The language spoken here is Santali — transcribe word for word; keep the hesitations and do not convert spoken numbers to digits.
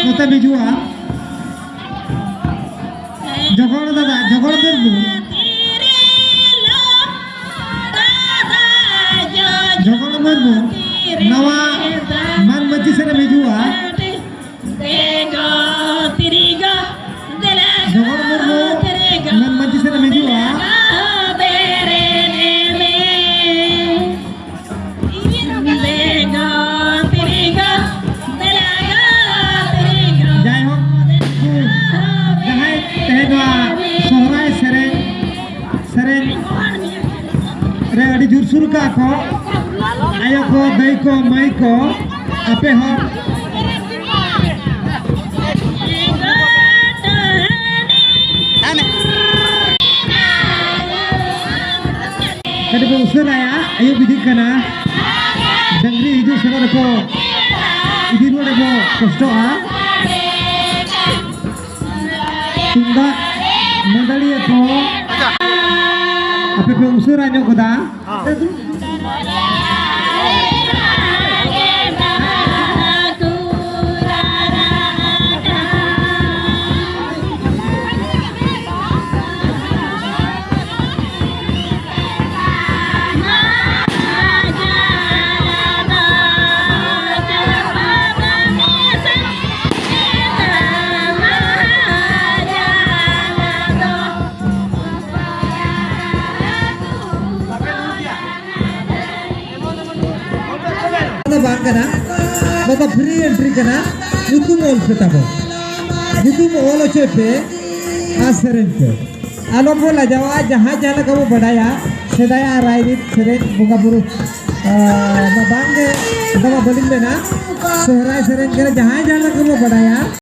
ᱱᱚᱛᱮᱢ ᱦᱤᱡᱩᱜᱼᱟ᱾ ᱡᱚᱜᱚᱲ ᱫᱟᱫᱟ, ᱡᱚᱜᱚᱲ ᱢᱩᱨᱢᱩ᱾ ᱡᱚᱜᱚᱲ ᱢᱩᱨᱢᱩ, ᱱᱟᱣᱟ ᱢᱟᱱ ᱢᱟᱹᱡᱷᱤ ᱥᱮᱫ ᱮᱢ ᱦᱤᱡᱩᱜᱼᱟ᱾ ᱡᱚᱜᱚᱲ ᱢᱩᱨᱢᱩ, ᱢᱟᱱ ᱢᱟᱹᱡᱷᱤ ᱥᱮᱫ ᱮᱢ ᱦᱤᱡᱩᱜᱼᱟ᱾ ᱡᱟᱭᱦᱳᱠ, ᱩᱱᱠᱩ ᱡᱟᱦᱟᱸᱭ ᱛᱮᱦᱮᱧ ᱱᱚᱣᱟ ᱥᱚᱦᱨᱟᱭ ᱥᱮᱨᱮᱧ, ᱥᱮᱨᱮᱧ ᱨᱮ ᱟᱹᱰᱤ ᱡᱳᱨᱥᱳᱨ ᱠᱟᱜ ᱠᱚ, ᱟᱭᱳ ᱠᱚ, ᱫᱟᱹᱭ ᱠᱚ, ᱢᱟᱹᱭ ᱠᱚ, ᱟᱯᱮ ᱦᱚᱸ ᱠᱟᱹᱴᱤᱡ ᱵᱚ ᱩᱥᱟᱹᱨᱟᱭᱟ, ᱟᱹᱭᱩᱵ ᱤᱫᱤᱜ ᱠᱟᱱᱟ᱾ ᱰᱟᱹᱝᱨᱤ ᱦᱤᱡᱩᱜ ᱥᱮᱱᱚᱜ ᱨᱮᱠᱚ ᱤᱫᱤ ᱨᱩᱣᱟᱹᱲ ᱨᱮᱠᱚ ᱠᱚᱥᱴᱚᱜᱼᱟ᱾ ᱛᱩᱢᱫᱟᱜ ᱢᱟᱹᱫᱟᱹᱲᱤᱭᱟᱹ ᱠᱚ, ᱟᱯᱮ ᱯᱮ ᱩᱥᱟᱹᱨᱟ ᱧᱚᱜ ᱜᱚᱫᱟ᱾ ᱫᱚ ᱵᱟᱝ ᱠᱟᱱᱟ, ᱱᱚᱣᱟ ᱫᱚ free entry ᱠᱟᱱᱟ᱾ ᱧᱩᱛᱩᱢ ᱚᱞ ᱯᱮ ᱛᱟᱵᱚ, ᱧᱩᱛᱩᱢ ᱚᱞ ᱦᱚᱪᱚᱭ ᱯᱮ ᱟᱨ ᱥᱮᱨᱮᱧ ᱯᱮ᱾ ᱟᱞᱚ ᱵᱚ ᱞᱟᱡᱟᱣᱟ, ᱡᱟᱦᱟᱸ ᱡᱟᱦᱟᱸ ᱞᱮᱠᱟ ᱵᱚ ᱵᱟᱰᱟᱭᱟ, ᱥᱮᱫᱟᱭᱟᱜ ᱨᱟᱭᱨᱤᱛ ᱥᱮᱨᱮᱧ ᱵᱚᱸᱜᱟ ᱵᱩᱨᱩ, ᱟᱸ, ᱢᱟ ᱵᱟᱝ ᱜᱮ, ᱚᱱᱠᱟ ᱢᱟ ᱵᱟᱹᱞᱤᱧ ᱢᱮᱱᱟ, ᱥᱚᱦᱨᱟᱭ ᱥᱮᱨᱮᱧ ᱠᱟᱱᱟ, ᱡᱟᱦᱟᱸᱭ ᱡᱟᱦᱟᱸ ᱞᱮᱠᱟ ᱵᱚ ᱵᱟᱰᱟᱭᱟ,